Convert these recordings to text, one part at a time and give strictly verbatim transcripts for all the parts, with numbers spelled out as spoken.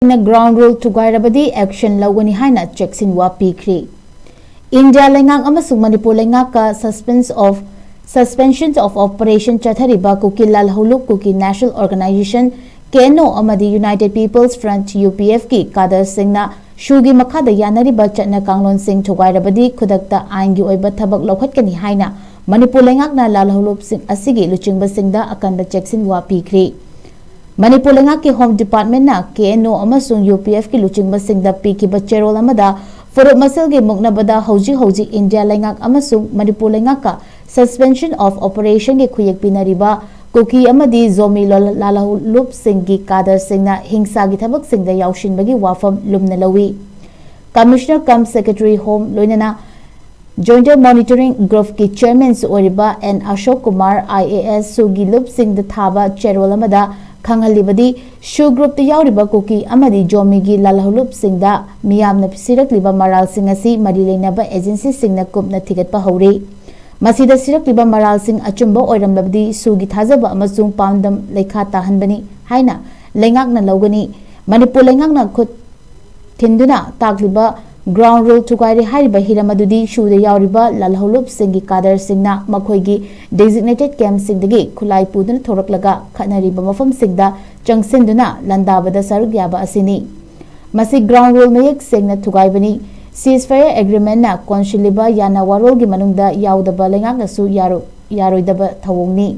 ꯅ ground rule ꯊꯨꯒꯥꯏꯔꯕꯗꯤ action ꯂꯧꯒꯅꯤ ꯍꯥꯏꯅ ꯆꯦꯛꯁꯤꯟꯋꯥ ꯄꯤꯈ꯭ꯔꯤ꯫ ꯏꯟꯗꯤꯌꯥ ꯂꯩꯉꯥꯛ ꯑꯃꯁꯨꯡ Manipur ꯂꯩꯉꯥꯛꯀ suspense of, suspension of operation ꯆꯠꯊꯔꯤꯕ ꯀꯨꯀꯤ ꯂꯥꯜꯍꯧꯂꯨꯞ ꯀꯨꯀꯤ National Organisation, ꯀꯦ ꯑꯦꯟ ꯑꯣ, ꯑꯃꯗꯤ United People's Front, ꯌꯨ ꯄꯤ ꯑꯦꯐꯀꯤ ꯀꯥꯗꯔꯁꯤꯡꯅ ꯁꯨꯒꯤ ꯃꯈꯥꯗ ꯌꯥꯅꯔꯤꯕ ꯆꯠꯅ ꯀꯥꯡꯂꯣꯟꯁꯤꯡ ꯊꯨꯒꯥꯏꯔꯕꯗꯤ ꯈꯨꯗꯛꯇ ꯑꯥꯏꯟꯒꯤ ꯑꯣꯏꯕ ꯊꯕꯛ ꯂꯧꯈꯠꯀꯅꯤ ꯍꯥꯏꯅ ꯃꯅꯤꯄꯨꯔ ꯂꯩꯉꯥꯛꯅ ꯂꯥꯜꯍꯧꯂꯨꯞꯁꯤꯡ ꯑꯁꯤꯒꯤ ꯂꯨꯆꯤꯡꯕꯁꯤꯡꯗ ꯑꯀꯟꯕ ꯆꯦꯛꯁꯤꯟꯋꯥ ꯄꯤꯈ꯭ꯔꯤ꯫ ꯃꯅꯤꯄꯨꯔ ꯂꯩꯉꯥꯛꯀꯤ Home Departmentꯅ ꯀꯦ ꯑꯦꯟ ꯑꯣ ꯑꯃꯁꯨꯡ ꯌꯨ ꯄꯤ ꯑꯦꯐꯀꯤ ꯂꯨꯆꯤꯡꯕꯁꯤꯡꯗ ꯄꯤꯈꯤꯕ ꯆꯦꯔꯣꯜ ꯑꯃꯗ ꯐꯨꯔꯨꯞ ꯃꯁꯦꯜꯒꯤ ꯃꯨꯛꯅꯕꯗ ꯍꯧꯖꯤꯛ ꯍꯧꯖꯤꯛ ꯏꯟꯗꯤꯌꯥ ꯂꯩꯉꯥꯛ ꯑꯃꯁꯨꯡ ꯃꯅꯤꯄꯨꯔ ꯂꯩꯉꯥꯛꯀ suspension of operationꯒꯤ ꯈꯨꯌꯦꯛ ꯄꯤꯅꯔꯤꯕ ꯀꯨꯀꯤ ꯑꯃꯗꯤ ꯖꯣꯃꯤ ꯂꯣ-, ꯂꯥꯜꯍꯧꯂꯨꯞꯁꯤꯡꯒꯤ ꯀꯥꯗꯔꯁꯤꯡꯅ ꯍꯤꯡꯁꯥꯒꯤ ꯊꯕꯛꯁꯤꯡꯗ ꯌꯥꯎꯁꯤꯟꯕꯒꯤ ꯋꯥꯐꯝ ꯂꯨꯝꯅ ꯂꯧꯏ꯫ Commissioner cum Secretary Home ꯂꯣꯏꯅꯅ Joint Monitoring Groupꯀꯤ Chairmanꯁꯨ ꯑꯣꯏꯔꯤꯕ and Ashok Kumar, I A S, ꯁꯨꯒꯤ ꯂꯨꯞꯁꯤꯡꯗ ꯊꯥꯕ ꯆꯦꯔꯣꯜ ꯑꯃꯗ ꯈꯪꯍꯜꯂꯤꯕꯗꯤ, ꯁꯨ groupꯇ ꯌꯥꯎꯔꯤꯕ ꯀꯨꯀꯤ ꯑꯃꯗꯤ ꯖꯣꯃꯤꯒꯤ ꯂꯥꯜꯍꯧꯂꯨꯞꯁꯤꯡꯗ ꯃꯤꯌꯥꯝꯅ ꯁꯤꯔꯛꯂꯤꯕ ꯃꯔꯥꯜꯁꯤꯡ ꯑꯁꯤ ꯃꯔꯤ ꯂꯩꯅꯕ agencyꯁꯤꯡꯅ ꯀꯨꯞꯅ ꯊꯤꯒꯠꯄ ꯍꯧꯔꯤ꯫ ꯃꯁꯤꯗ ꯁꯤꯔꯛꯂꯤꯕ ꯃꯔꯥꯜꯁꯤꯡ ꯑꯆꯨꯝꯕ ꯑꯣꯏꯔꯝꯂꯕꯗꯤ ꯁꯨꯒꯤ ꯊꯥꯖꯕ ꯑꯃꯁꯨꯡ ꯄꯥꯟꯗꯝ ꯂꯩꯈꯥ ꯇꯥꯍꯟꯕꯅꯤ ꯍꯥꯏꯅ ꯂꯩꯉꯥꯛꯅ ꯂꯧꯒꯅꯤ꯫ ꯃꯅꯤꯄꯨꯔ ꯂꯩꯉꯥꯛꯅ ꯈꯨꯠ ꯊꯤꯟꯗꯨꯅ ꯇꯥꯛꯂꯤꯕ ground rule ꯊꯨꯒꯥꯏꯔꯦ ꯍꯥꯏꯔꯤꯕ ꯍꯤꯔꯝ ꯑꯗꯨꯗꯤ ꯁꯨꯗ ꯌꯥꯎꯔꯤꯕ ꯂꯥꯜꯍꯧꯂꯨꯞꯁꯤꯡꯒꯤ ꯀꯥꯗꯔꯁꯤꯡꯅ ꯃꯈꯣꯏꯒꯤ designated campꯁꯤꯡꯗꯒꯤ ꯈꯨꯠꯂꯥꯏ ꯄꯨꯗꯨꯅ ꯊꯣꯔꯛꯂꯒ ꯈꯠꯅꯔꯤꯕ ꯃꯐꯝꯁꯤꯡꯗ ꯆꯪꯁꯤꯟꯗꯨꯅ ꯂꯥꯟꯗꯥꯕꯗ ꯁꯔꯨꯛ ꯌꯥꯕ ꯑꯁꯤꯅꯤ꯫ ꯃꯁꯤ ground rule ꯃꯌꯦꯛ ꯁꯦꯡꯅ ꯊꯨꯒꯥꯏꯕꯅꯤ꯫ Ceasefire Agreementꯅ ꯀꯣꯟꯁꯤꯜꯂꯤꯕ ꯌꯥꯅ ꯋꯥꯔꯣꯜꯒꯤ ꯃꯅꯨꯡꯗ ꯌꯥꯎꯗꯕ ꯂꯩꯉꯥꯛꯅꯁꯨ ꯌꯥꯔꯣ-, ꯌꯥꯔꯣꯏꯗꯕ ꯊꯧꯑꯣꯡꯅꯤ꯫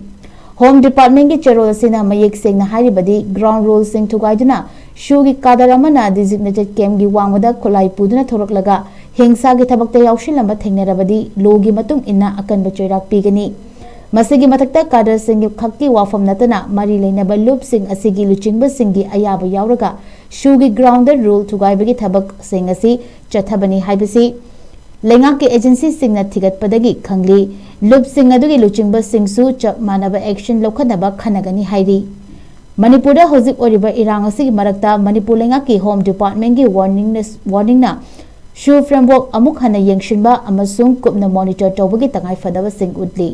Home Departmentꯀꯤ ꯆꯦꯔꯣꯜ ꯑꯁꯤꯅ ꯃꯌꯦꯛ ꯁꯦꯡꯅ ꯍꯥꯏꯔꯤꯕꯗꯤ, ground ruleꯁꯤꯡ ꯊꯨꯒꯥꯏꯗꯨꯅ ꯁꯨꯒꯤ ꯀꯥꯗꯔ ꯑꯃꯅ designated campꯀꯤ ꯋꯥꯡꯃꯗ ꯈꯨꯠꯂꯥꯏ ꯄꯨꯗꯨꯅ ꯊꯣꯔꯛꯂꯒ ꯍꯤꯡꯁꯥꯒꯤ ꯊꯕꯛꯇ ꯌꯥꯎꯁꯤꯜꯂꯝꯕ ꯊꯦꯡꯅꯔꯕꯗꯤ lawꯒꯤ ꯃꯇꯨꯡ ꯏꯟꯅ ꯑꯀꯟꯕ ꯆꯩꯔꯥꯛ ꯄꯤꯒꯅꯤ꯫ ꯃꯁꯤꯒꯤ ꯃꯊꯛꯇ ꯀꯥꯗꯔꯁꯤꯡꯒꯤ ꯈꯛꯀꯤ ꯋꯥꯐꯝ ꯅꯠꯇꯅ ꯃꯔꯤ ꯂꯩꯅꯕ ꯂꯨꯞꯁꯤꯡ ꯑꯁꯤꯒꯤ ꯂꯨꯆꯤꯡꯕꯁꯤꯡꯒꯤ ꯑꯌꯥꯕ ꯌꯥꯎꯔꯒ ꯁꯨꯒꯤ ground rule ꯊꯨꯒꯥꯏꯕꯒꯤ ꯊꯕꯛꯁꯤꯡ ꯑꯁꯤ ꯆꯠꯊꯕꯅꯤ ꯍꯥꯏꯕꯁꯤ ꯂꯩꯉꯥꯛꯀꯤ agencyꯁꯤꯡꯅ ꯊꯤꯒꯠꯄꯗꯒꯤ ꯈꯪꯂꯤ꯫ ꯂꯨꯞꯁꯤꯡ ꯑꯗꯨꯒꯤ ꯂꯨꯆꯤꯡꯕꯁꯤꯡꯁꯨ ꯆꯞ ꯃꯥꯟꯅꯕ action ꯂꯧꯈꯠꯅꯕ ꯈꯟꯅꯒꯅꯤ ꯍꯥꯏꯔꯤ꯫ ꯃꯅꯤꯄꯨꯔꯗ ꯍꯧꯖꯤꯛ ꯑꯣꯏꯔꯤꯕ ꯏꯔꯥꯡ ꯑꯁꯤꯒꯤ ꯃꯔꯛꯇ ꯃꯅꯤꯄꯨꯔ ꯂꯩꯉꯥꯛꯀꯤ Home Departmentꯀꯤ warningꯅ, warningꯅ ꯁꯨ framework ꯑꯃꯨꯛ ꯍꯟꯅ ꯌꯦꯡꯁꯤꯟꯕ ꯑꯃꯁꯨꯡ ꯀꯨꯞꯅ monitor ꯇꯧꯕꯒꯤ ꯇꯉꯥꯏꯐꯗꯕꯁꯤꯡ ꯎꯠꯂꯤ꯫